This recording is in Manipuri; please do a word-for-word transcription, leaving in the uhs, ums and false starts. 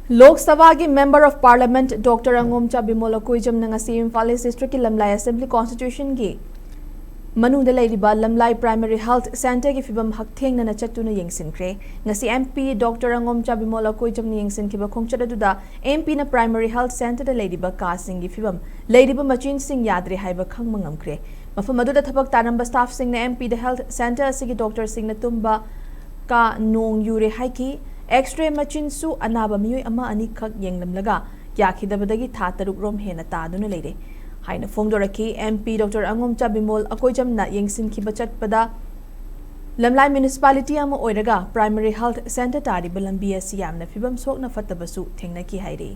ꯂꯣꯛ ꯁꯚꯥꯒꯤ Member of Parliament Doctor ꯑꯉꯣꯝꯆꯥ Bimol ꯑꯀꯣꯏꯖꯝꯅ ꯉꯁꯤ ꯏꯝꯐꯥꯜ ꯏꯁ ꯗꯤꯁꯇ꯭ꯔꯤꯛꯀꯤ ꯂꯝꯂꯥꯏ ꯑꯦꯁꯦꯝꯕ꯭ꯂꯤ ꯀꯣꯟꯁꯇꯤꯇ꯭ꯌꯨꯁꯟꯒꯤ ꯃꯅꯨꯡꯗ ꯂꯩꯔꯤꯕ ꯂꯝꯂꯥꯏ ꯄ꯭ꯔꯥꯏꯃꯔꯤ ꯍꯦꯜꯊ ꯁꯦꯟꯇꯔꯒꯤ ꯐꯤꯕꯝ ꯍꯛꯊꯦꯡꯅꯅ ꯆꯠꯇꯨꯅ ꯌꯦꯡꯁꯤꯟꯈ꯭ꯔꯦ꯫ ꯉꯁꯤ MP Doctor ꯑꯉꯣꯝꯆꯥ ꯕꯤꯃꯣꯜ ꯑꯀꯣꯏꯖꯝꯅ ꯌꯦꯡꯁꯤꯟꯈꯤꯕ ꯈꯣꯡꯆꯠ ꯑꯗꯨꯗ MPꯅ ꯄ꯭ꯔꯥꯏꯃꯔꯤ ꯍꯦꯜꯊ ꯁꯦꯟꯇꯔꯗ ꯂꯩꯔꯤꯕ ꯀꯥꯁꯤꯡꯒꯤ ꯐꯤꯕꯝ, ꯂꯩꯔꯤꯕ ꯃꯆꯤꯟꯁꯤꯡ ꯌꯥꯗ꯭ꯔꯦ ꯍꯥꯏꯕ ꯈꯪꯕ ꯉꯝꯈ꯭ꯔꯦ꯫ ꯃꯐꯝ ꯑꯗꯨꯗ ꯊꯕꯛ ꯇꯥꯔꯝꯕ staffꯁꯤꯡꯅ MPꯗ ꯍꯦꯜꯊ ꯁꯦꯟꯇꯔ ꯑꯁꯤꯒꯤ ꯗꯣꯛꯇꯔꯁꯤꯡꯅ ꯇꯨꯝꯕ ꯀꯥ ꯅꯣꯡ ꯌꯨꯔꯦ ꯍꯥꯏꯈꯤ꯫ X-ray ꯃꯆꯤꯟꯁꯨ ꯑꯅꯥꯕ ꯃꯤꯑꯣꯏ ꯑꯃ ꯑꯅꯤꯈꯛ ꯌꯦꯡꯂꯝꯂꯒ ꯌꯥꯈꯤꯗꯕꯗꯒꯤ ꯊꯥ ꯇꯔꯨꯛ ꯔꯣꯝ ꯍꯦꯟꯅ ꯇꯥꯗꯨꯅ ꯂꯩꯔꯦ ꯍꯥꯏꯅ ꯐꯣꯡꯗꯣꯔꯛꯈꯤ꯫ MP Doctor ꯑꯉꯣꯝꯆꯥ ꯕꯤꯃꯣꯜ ꯑꯀꯣꯏꯖꯝꯅ ꯌꯦꯡꯁꯤꯟꯈꯤꯕ ꯆꯠꯄꯗ ꯂꯝꯂꯥꯏ ꯃ꯭ꯌꯨꯅꯤꯁꯤꯄꯥꯂꯤꯇꯤ ꯑꯃ ꯑꯣꯏꯔꯒ ꯄ꯭ꯔꯥꯏꯃꯔꯤ ꯍꯦꯜꯊ ꯁꯦꯟꯇꯔ ꯇꯥꯔꯤꯕ ꯂꯝꯕꯤ ꯑꯁꯤ ꯌꯥꯝꯅ ꯐꯤꯕꯝ ꯁꯣꯛꯅ ꯐꯠꯇꯕꯁꯨ ꯊꯦꯡꯅꯈꯤ ꯍꯥꯏꯔꯤ꯫